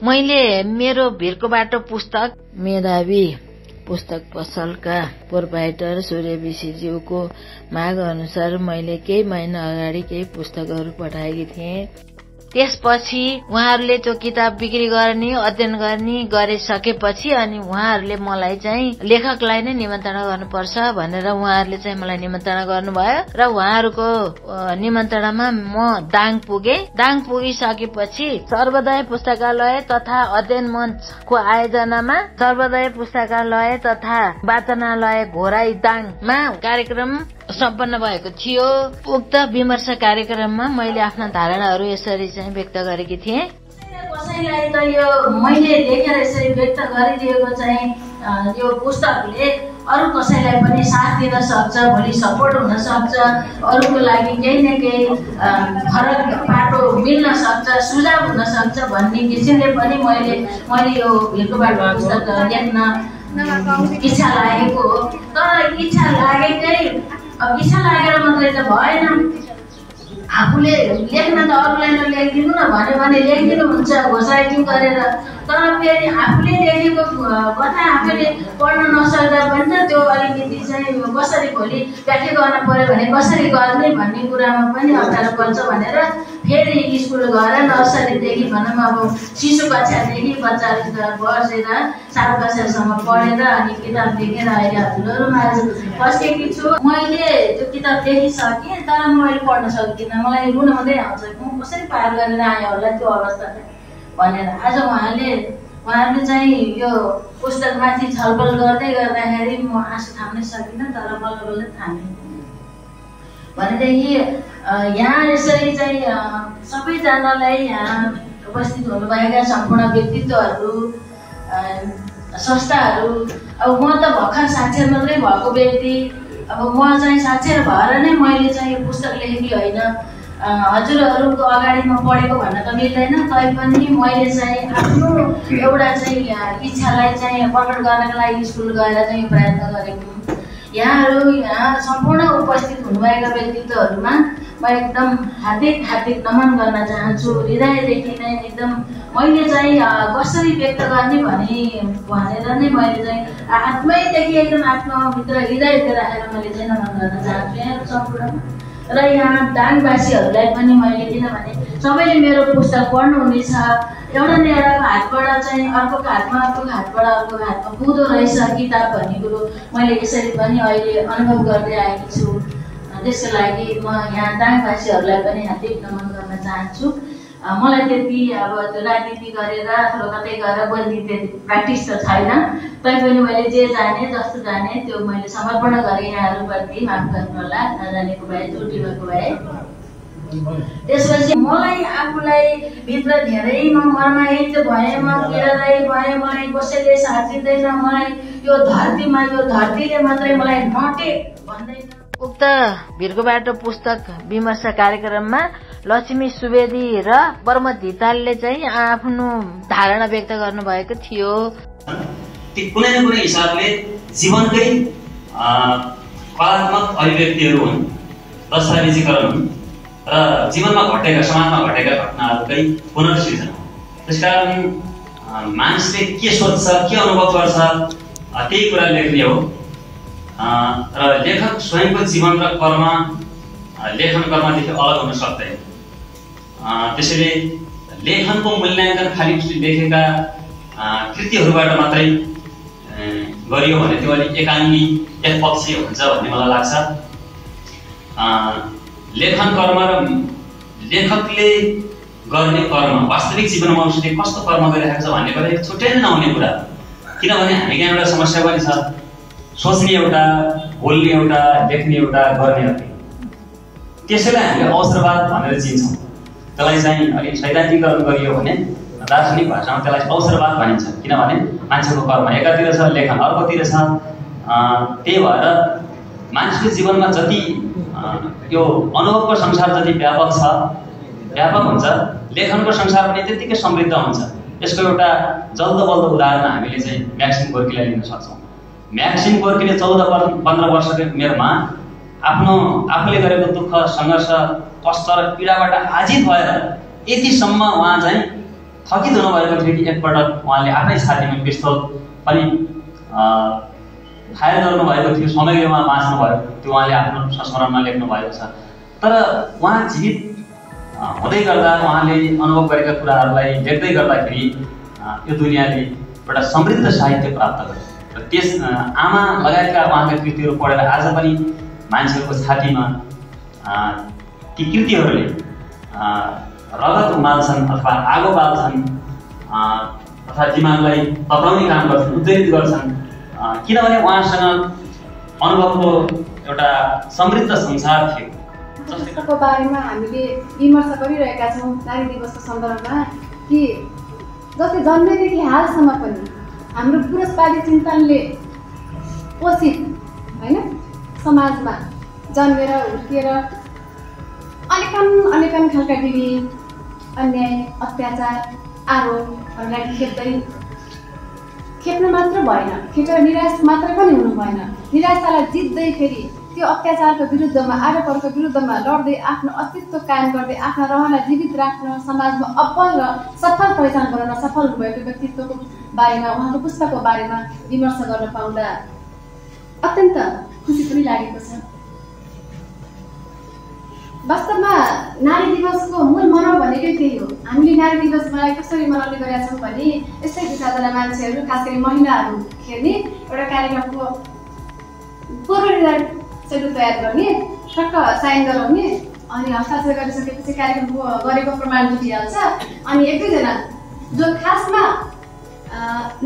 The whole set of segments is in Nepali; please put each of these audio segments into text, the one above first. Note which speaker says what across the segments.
Speaker 1: मैले मेरो भिरको बाटो पुस्तक मेधावी पुस्तक पसलका प्रोप्राइटर सूर्य विशीज्यूको माग अनुसार मैले केही महिना अगाडि केही पुस्तकहरू पठाएकी थिएँ। त्यसपछि उहाँहरूले त्यो किताब बिक्री गर्ने अध्ययन गर्ने गरिसकेपछि अनि उहाँहरूले मलाई चाहिँ लेखकलाई नै निमन्त्रणा गर्नुपर्छ भनेर उहाँहरूले चाहिँ मलाई निमन्त्रणा गर्नुभयो र उहाँहरूको निमन्त्रणामा म दाङ पुगे। दाङ पुगिसकेपछि सर्वोदय पुस्तकालय तथा अध्ययन मञ्चको आयोजनामा सर्वोदय पुस्तकालय तथा वाचनालय घोराई दाङमा कार्यक्रम सम्पन्न भएको थियो। उक्त विमर्श कार्यक्रममा मैले आफ्ना धारणाहरू यसरी चाहिँ व्यक्त गरेकी थिएँ।
Speaker 2: कसैलाई त यो मैले देखेर यसरी व्यक्त गरिदिएको चाहिँ यो पुस्तकले अरू कसैलाई पनि साथ दिन सक्छ, भोलि सपोर्ट हुन सक्छ, अरूको लागि केही न केही फरक बाटो मिल्न सक्छ, सुझाव हुन सक्छ भन्ने किसिमले पनि मैले यो भिरको बाटो पुस्तक लेख्न इच्छा लागेको हो। तर इच्छा लागेर मात्रै त भएन। आफूले लेख्न त अरूलाई नलेखिदिनु न भन्यो भने लेखिदिनु हुन्छ घोषाइदिनु गरेर, तर फेरि आफूले लेखेको कथा आफूले पढ्न नसक्दा पनि त त्यो अलिकति चाहिँ कसरी भोलि व्याख्या गर्न पर्यो भने कसरी गर्ने भन्ने कुरामा पनि अप्ठ्यारो पर्छ भनेर फेरि स्कुल गएर नर्सरीदेखि भनौँ अब शिशु कक्षादेखि बच्चाहरू बसेर 7 कक्षासम्म पढेर अनि किताब लेखेर अहिले हजुरहरूमा बसेकी छु। मैले त्यो किताब लेखिसकेँ तर मैले पढ्न सक्दिनँ, मलाई रुन मात्रै आउँछ। म कसरी पार गरेर आएँ होला त्यो अवस्था भनेर आज उहाँहरूले चाहिँ यो पुस्तकमाथि छलफल गर्दै गर्दाखेरि म आँसु थाम्नै सकिनँ, तर बल्ल बल्ल थामेँ। भनेदेखि यहाँ यसरी चाहिँ सबैजनालाई यहाँ उपस्थित हुनुभएका सम्पूर्ण व्यक्तित्वहरू संस्थाहरू, अब म त भर्खर साक्षर मात्रै भएको व्यक्ति, अब म चाहिँ साक्षर भएर नै मैले चाहिँ यो पुस्तक लेखेकी होइन। हजुरहरूको अगाडि म पढेको भन्न त मिल्दैन, तैपनि मैले चाहिँ आफ्नो एउटा चाहिँ इच्छालाई चाहिँ प्रकट गर्नको लागि स्कुल गएर चाहिँ प्रयत्न गरेको। यहाँ सम्पूर्ण उपस्थित हुनुभएका व्यक्तित्वहरूमा म एकदम हार्दिक नमन गर्न चाहन्छु। हृदयदेखि नै एकदम मैले चाहिँ कसरी व्यक्त गर्ने भनेर नै मैले चाहिँ आत्मैदेखि एकदम आत्मभित्र हृदयभित्र राखेर मैले चाहिँ नमन गर्न चाहन्छु यहाँ सम्पूर्ण। र यहाँ दाङवासीहरूलाई पनि मैले, किनभने सबैले मेरो पुस्तक पढ्नुहुनेछ, एउटा न एउटाको हातबाट चाहिँ अर्कोको हातमा पुग्दो रहेछ किताब भन्ने कुरो मैले यसरी पनि अहिले अनुभव गर्दै आएकी छु। त्यसको लागि म यहाँ दाङवासीहरूलाई पनि हार्दिक नमन गर्न चाहन्छु। मलाई त्यति अब त्यो राजनीति गरेर अथवा कतै गएर बोल्ने त्यति प्र्याक्टिस त छैन, तैपनि मैले जे जाने जस्तो जाने त्यो मैले समर्पण गरेँ यहाँहरूप्रति। माफ गर्नुहोला नजानेको भए, त्रुटि भएको भए। त्यसपछि मलाई आफूलाई भित्र धेरै म मर्माहित भएँ, म पीडादायी भएँ, मलाई कसैले साथ दिँदैन, मलाई यो धरतीले मात्रै मलाई नटे भन्दैन।
Speaker 1: उक्त भिरको बाटो पुस्तक विमर्श कार्यक्रममा लक्ष्मी सुवेदी र प्रमोद धितालले चाहिँ आफ्नो धारणा व्यक्त गर्नुभएको थियो।
Speaker 3: कुनै न कुनै हिसाबले जीवनकै कलात्मक अभिव्यक्तिहरू हुन्, दस्तावेजीकरण हुन् र जीवनमा घटेका समाजमा घटेका घटनाहरूकै पुनर्सृजन हो। त्यसकारण मानिसले के सोच्छ, के अनुभव गर्छ त्यही कुरा लेख्ने हो। र लेखक स्वयंको जीवन र कर्म लेखन कर्मदेखि अलग हुन सक्दैन। त्यसैले लेखनको मूल्याङ्कन खालि उसले लेखेका कृतिहरूबाट मात्रै गरियो भने त्यो अलिक एकाङ्गी एकपक्षीय हुन्छ भन्ने मलाई लाग्छ। लेखन कर्म र लेखकले गर्ने कर्म वास्तविक जीवनमा उसले कस्तो कर्म गरिरहेको छ भन्ने कुरा एक छुट्टै नहुने कुरा। किनभने हामी यहाँ एउटा समस्या पनि छ, सोच्ने एउटा, बोल्ने एउटा, लेख्ने एउटा, गर्ने अर्कै। त्यसैलाई हामीले अवसरवाद भनेर चिन्छौँ। त्यसलाई चाहिँ अलिक सैद्धान्तिकरण गरियो भने दार्शनिक भाषामा त्यसलाई अवसरवाद भनिन्छ। किनभने मान्छेको कर्म एकातिर छ, लेखन अर्कोतिर छ। त्यही भएर मानिसको जीवनमा जति यो अनुभवको संसार जति व्यापक हुन्छ, लेखनको संसार पनि त्यत्तिकै समृद्ध हुन्छ। यसको एउटा जल्दो बल्दो उदाहरण हामीले चाहिँ म्याक्सिम गोर्कीलाई लिन सक्छौँ। म्याक्सिम गोर्कीले 14-15 वर्षको उमेरमा आफूले गरेको दुःख, सङ्घर्ष, कष्ट र पीडाबाट आजित भएर यतिसम्म उहाँ चाहिँ थकित हुनुभएको थियो कि एकपटक उहाँले आफ्नै छातीमा पिस्तौल पनि फायर गर्नुभएको थियो, समयले उहाँ बाँच्नु भयो, त्यो उहाँले आफ्नो संस्मरणमा लेख्नु भएको छ। तर उहाँ जीवित हुँदै गर्दा उहाँले अनुभव गरेका कुराहरूलाई लेख्दै गर्दाखेरि यो दुनियाँले एउटा समृद्ध साहित्य प्राप्त गर्यो र त्यस आमा लगायतका उहाँका कृतिहरू पढेर आज पनि मान्छेहरूको छातीमा ती कृतिहरूले रगत उमाल्छन् अथवा आगो बाल्छन् अथवा दिमागलाई तताउने काम गर्छन्, उद्वेलित गर्छन्, किनभने उहाँसँग अनुभवको एउटा समृद्ध संसार थियो।
Speaker 4: पुस्तकको बारेमा हामीले विमर्श गरिरहेका छौँ नारी दिवसको सन्दर्भमा कि जस्तै जन्मेदेखि हालसम्म पनि हाम्रो पुरुषवादी चिन्तनले पोषित होइन समाजमा जन्मेर हुर्किएर अनेकन खालका विवेक, अन्याय, अत्याचार, आरोपहरूलाई खेप्नु मात्र भएन, खेपेर निराश मात्र पनि हुनु भएन, निराशालाई जित्दै फेरि त्यो अत्याचारको विरुद्धमा, आरोपहरूको विरुद्धमा लड्दै आफ्नो अस्तित्व कायम गर्दै आफ्ना रहरलाई जीवित राख्न, समाजमा अब्बल र सफल पहिचान बनाउन सफल हुनुभएको व्यक्तित्वको बारेमा, उहाँको पुस्तकको बारेमा विमर्श गर्न पाउँदा अत्यन्त खुसी पनि लागेको छ। वास्तवमा नारी दिवसको मूल मनाउ भनेकै त्यही हो। हामीले नारी दिवसलाई कसरी मनाउने गरेका छौँ भने यस्तै 2-4जना मान्छेहरू, खास गरी महिलाहरू खेल्ने एउटा कार्यक्रमको पूर्व निर्धारित शेड्युल तयार गर्ने, ठक्क साइन गराउने, अनि हस्ताक्षर गरिसकेपछि कार्यक्रमको गरेको प्रमाण जुटिहाल्छ। अनि 1-2जना जो खासमा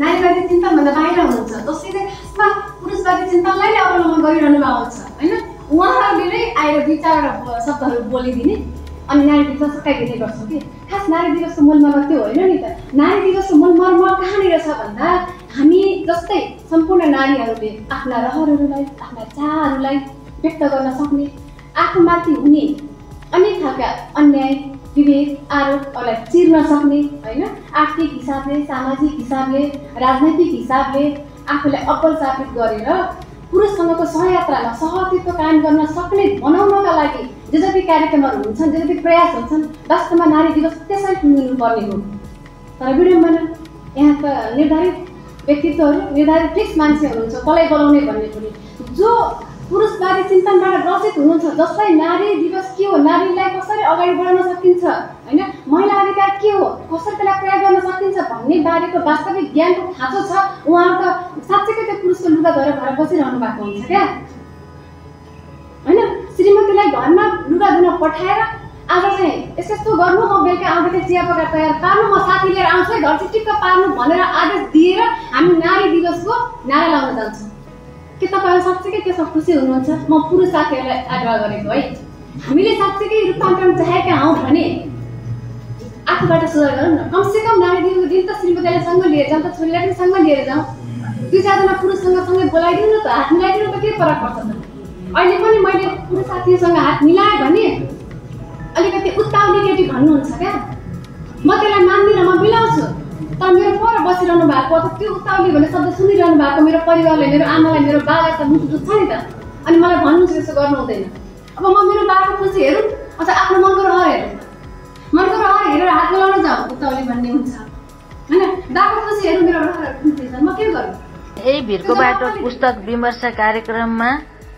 Speaker 4: नारीवादी चिन्तनभन्दा बाहिर हुनुहुन्छ, जसले खासमा पुरुषवादी चिन्तनलाई नै अवलम्बन गरिरहनुमा आउँछ होइन, उहाँहरूले नै आएर 2-4 शब्दहरू बोलिदिने अनि नारी दिवस सकाइदिने गर्छौँ कि खास नारी दिवसको मूल मर्म त्यो होइन नि त। नारी दिवसको मूल मर्म कहाँनिर छ भन्दा हामी जस्तै सम्पूर्ण नारीहरूले आफ्ना रहरहरूलाई, आफ्ना चाहहरूलाई व्यक्त गर्न सक्ने, आफूमाथि हुने अनेक खालका अन्याय, विभेद, आरोपहरूलाई चिर्न सक्ने होइन, आर्थिक हिसाबले, सामाजिक हिसाबले, राजनैतिक हिसाबले आफूलाई अब्बल साबित गरेर पुरुषसँगको सहयात्रामा सहअस्तित्व कायम गर्न सक्ने बनाउनका लागि जे जति कार्यक्रमहरू हुन्छन्, जे जति प्रयास हुन्छन्, वास्तवमा नारी दिवस त्यसै टुङ्गिनुपर्ने हो। तर विडम्बना यहाँका निर्धारित व्यक्तित्वहरू, निर्धारित फिक्स मान्छे हुनुहुन्छ कसलाई बोलाउने भन्ने पनि, जो पुरुषवादी चिन्तनबाट ग्रसित हुनुहुन्छ, जसलाई नारी दिवस के हो, नारीलाई कसरी अगाडि बढाउन सकिन्छ होइन, महिला अधिकार के हो, कसरी त्यसलाई प्रयोग गर्न सकिन्छ भन्ने बारेको वास्तविक ज्ञानको खाँचो छ। उहाँहरू त साँच्चैकै त्यो पुरुषको लुगा धरेर घर बसिरहनु भएको हुन्छ क्या होइन। श्रीमतीलाई घरमा लुगा धुन पठाएर आज चाहिँ यस्तो गर्नु, म बेलुका आउँदाखेरि चिया पकाएर तयार पार्नु, म साथी लिएर आउँछु है, घर चाहिँ टिक्क पार्नु भनेर आदेश दिएर हामी नारी दिवसको नारा लाउन जान्छौँ। के तपाईँहरू साँच्चैकै त्यसमा खुसी हुनुहुन्छ? म पुरुष साथीहरूलाई आग्रह गरेको है, हामीले साँच्चैकै रूपान्तरण चाहेका हौँ भने आफूबाट सुधार गरौँ न। कमसेकम नारी दिवसको दिन त श्रीमतीलाई सँग लिएर जाउँ, त छोरीलाई पनि सँग लिएर जाउँ, 2-4जना पुरुषसँग सँगै बोलाइदिउँ न त, हात मिलाइदिनु त के फरक पर्छ त। अहिले पनि मैले पुरुष साथीसँग हात मिलाएँ भने अलिकति उत्ताउली केटी भन्नुहुन्छ क्या, म त्यसलाई मान्दिनँ, म मिलाउँछु। तर मेरो पर बसिरहनु भएको अथवा त्यो उत्ताउली भन्ने शब्द सुनिरहनु भएको मेरो परिवारले, मेरो आमालाई, मेरो बाबालाई त मुटु दुख्छ नि त। अनि मलाई भन्नुहुन्छ त्यसो गर्नु हुँदैन। अब म मेरो बाबाको खुसी हेरौँ अथवा आफ्नो मनको रहर हेरौँ, मनको रहर हेरेर हात मिलाउन जाउँ, उत्ताउली भन्ने हुन्छ होइन। बाबाको खुसी हेरौँ, मेरो रहर खुसी छ, म के गरौँ?
Speaker 1: यही भिरको बाटो पुस्तक विमर्श कार्यक्रममा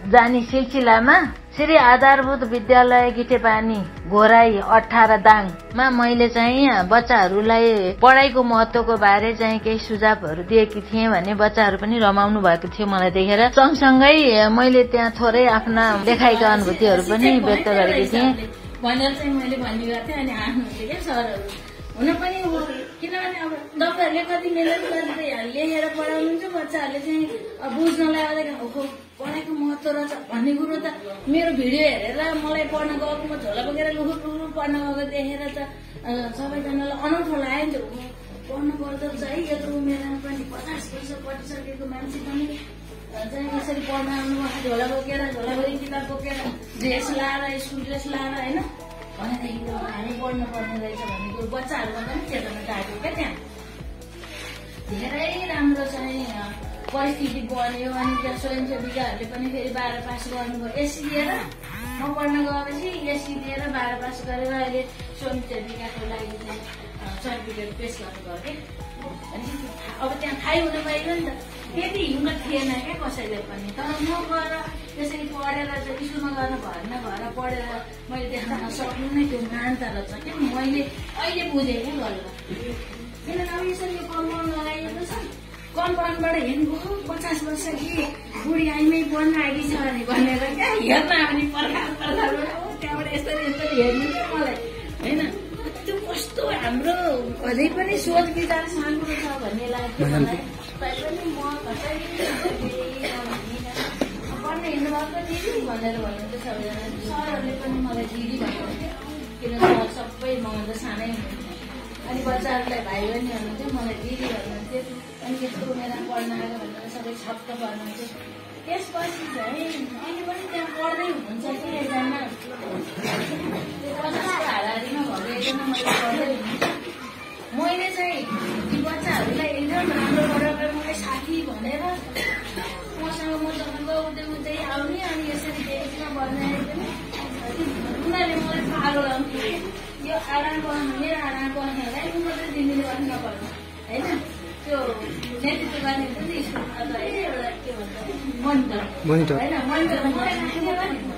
Speaker 1: जाने सिलसिलामा श्री आधारभूत विद्यालय गिटेपानी घोराई 18 दाङमा मैले चाहिँ बच्चाहरूलाई पढाइको महत्त्वको बारे चाहिँ केही सुझावहरू दिएकी थिएँ भने बच्चाहरू पनि रमाउनु भएको थियो मलाई देखेर। सँगसँगै मैले त्यहाँ थोरै आफ्ना लेखाइका अनुभूतिहरू पनि व्यक्त गरेकी थिएँ
Speaker 2: भनेर चाहिँ मैले भनिरहेको थिएँ। अनि हान्नुहुन्थ्यो क्या सरहरू, हुन पनि किनभने अब तपाईँहरूले कति मेहनत गरेर लेखेर पढाउनुहुन्छ, बच्चाहरूले चाहिँ बुझ्नलाई अलिक पढाइको महत्त्व रहेछ भन्ने कुरो त मेरो भिडियो हेरेर मलाई पढ्न गएको, म झोला बोकेर लुखुर पढ्न गएको देखेर त सबैजनालाई अनौठो लाग्यो। पढ्नु पर्दो रहेछ है, यत्रो उमेरमा पनि 50 वर्ष पढिसकेको मान्छे पनि चाहिँ यसरी पढ्न आउनुभयो, झोला बोकी किताब बोकेर ड्रेस लाएर, स्कुल ड्रेस लाएर होइन, भनेदेखि हामी पढ्नु पर्ने रहेछ भन्ने कुरो बच्चाहरूमा पनि चेतना जाग्यो क्या। त्यहाँ धेरै राम्रो चाहिँ परिस्थिति बन्यो। अनि त्यहाँ स्वयंसेविकाहरूले पनि फेरि 12 पास गर्नुभयो, एसी दिएर। म पढ्न गएपछि एसी दिएर 12 पास गरेर अहिले स्वयंसेविकाको लागि चाहिँ सर्टिफिकेट पेश गर्नुभयो कि अनि अब त्यहाँ थाहै हुन पाइयो नि त त्यति हिम्मत थिएन क्या कसैलाई पनि तर म गएर त्यसरी पढेर चाहिँ स्कुलमा गर्न भएन भएर पढेर मैले देख्न नसक्नु नै त्यो मान्ता रहेछ क्या मैले अहिले बुझेँ क्या गल्ल किनभने यसरी यो कम्पाउन्ड लगाइएको छ कम्पाउन्डबाट हेर्नुभयो 50 वर्ष कि बुढी आइमै पढ्न आएकी छ भनेर क्या हेर्न आउने प्रकारबाट त्यहाँबाट यसरी हेर्नु क्या मलाई होइन त्यो कस्तो हाम्रो अझै पनि सोच विचार सानो छ भन्ने लाग्यो मलाई तैपनि म कसरी पढ्न हिँड्नुभएको दिदी भनेर भन्नुहुन्थ्यो सबैजना सरहरूले पनि मलाई दिदी भन्नुहुन्थ्यो किनभने सबै मभन्दा सानै हुनुहुन्थ्यो अनि बच्चाहरूलाई भाइ बहिनी हुनुहुन्थ्यो मलाई दिदी भन्नुहुन्थ्यो अनि त्यस्तो उमेरमा पढ्न आयो भनेर सबै छप्प गर्नुहुन्थ्यो त्यसपछि चाहिँ अहिले पनि त्यहाँ पढ्दै हुनुहुन्छ कि एकजना हाराहारीमा भएको एकजना मैले पढ्दै हुनुहुन्छ मैले चाहिँ ती बच्चाहरूलाई एकदम राम्रो गरेर मैले साथी भनेर मसँग उठ्दै उठ्दै आउने अनि यसरी देशमा बनाए पनि उनीहरूले मलाई पागल आउँथ्यो यो आराम गर्नु मेरो आराम गर्नेहरूलाई उनीहरूले तिमीले पनि नपर्नु होइन त्यो नेतृत्व गर्ने हुन्छ नि स्कुलमा त एउटा के भन्छ मोनिटर होइन मोनिटर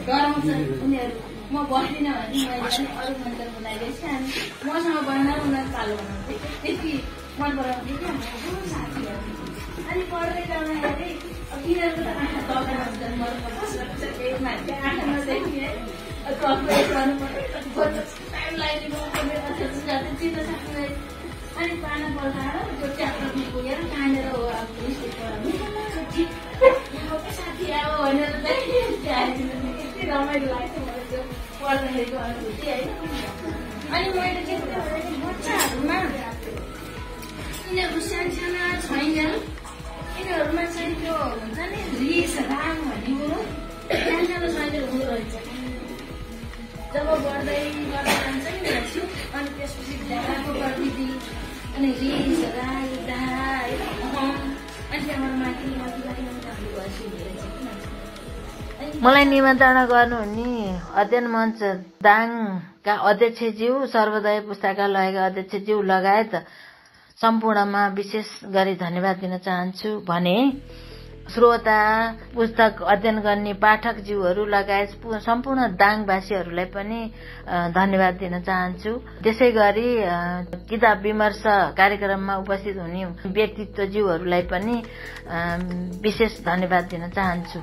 Speaker 2: डराउँछ उनीहरू म बस्दिनँ भने मैले अरू मोनिटर बोलाइदिएछ अनि मसँग बन्दा उनीहरू पालो बनाउँथेँ त्यति मन पराउँथेँ क्या साथीहरू अनि पढ्दै जाँदाखेरि तिनीहरूको त आँखा तर्दैन हुन्छ केही मान्छे आँखा नदेखि है कपरेट गर्नु पर्यो टाइम लगाइदिनु चित्त सक्ने अनि पाना पल्टाएर त्यो च्याप्टरमा पुगेर कानेर हो अब साथी आयो भनेर चाहिँ यति रमाइलो लाग्थ्यो मलाई त्यो पढ्दाखेरिको अनुभूति होइन अनि मैले के भन्दाखेरि बच्चाहरूमा यिनीहरू सानसाना छैन यिनीहरूमा चाहिँ त्यो हुन्छ नि रिस राग भन्ने कुरो सानसानो छैन हुँदो रहेछ जब बढ्दै गर्दै जान्छ नि मान्छे अनि त्यसपछि ढाकाको प्रवृत्ति अनि रिस राग डाहा अनि त्यहाँबाट माथि
Speaker 1: मलाई निमन्त्रणा गर्नुहुने अध्ययन मञ्च दाङका अध्यक्षज्यू सर्वोदय पुस्तकालयका अध्यक्षज्यू लगायत सम्पूर्णमा विशेष गरी धन्यवाद दिन चाहन्छु भने श्रोता पुस्तक अध्ययन गर्ने पाठकज्यूहरू लगायत सम्पूर्ण दाङवासीहरूलाई पनि धन्यवाद दिन चाहन्छु त्यसै गरी किताब विमर्श कार्यक्रममा उपस्थित हुने व्यक्तित्वज्यूहरूलाई पनि विशेष धन्यवाद दिन चाहन्छु।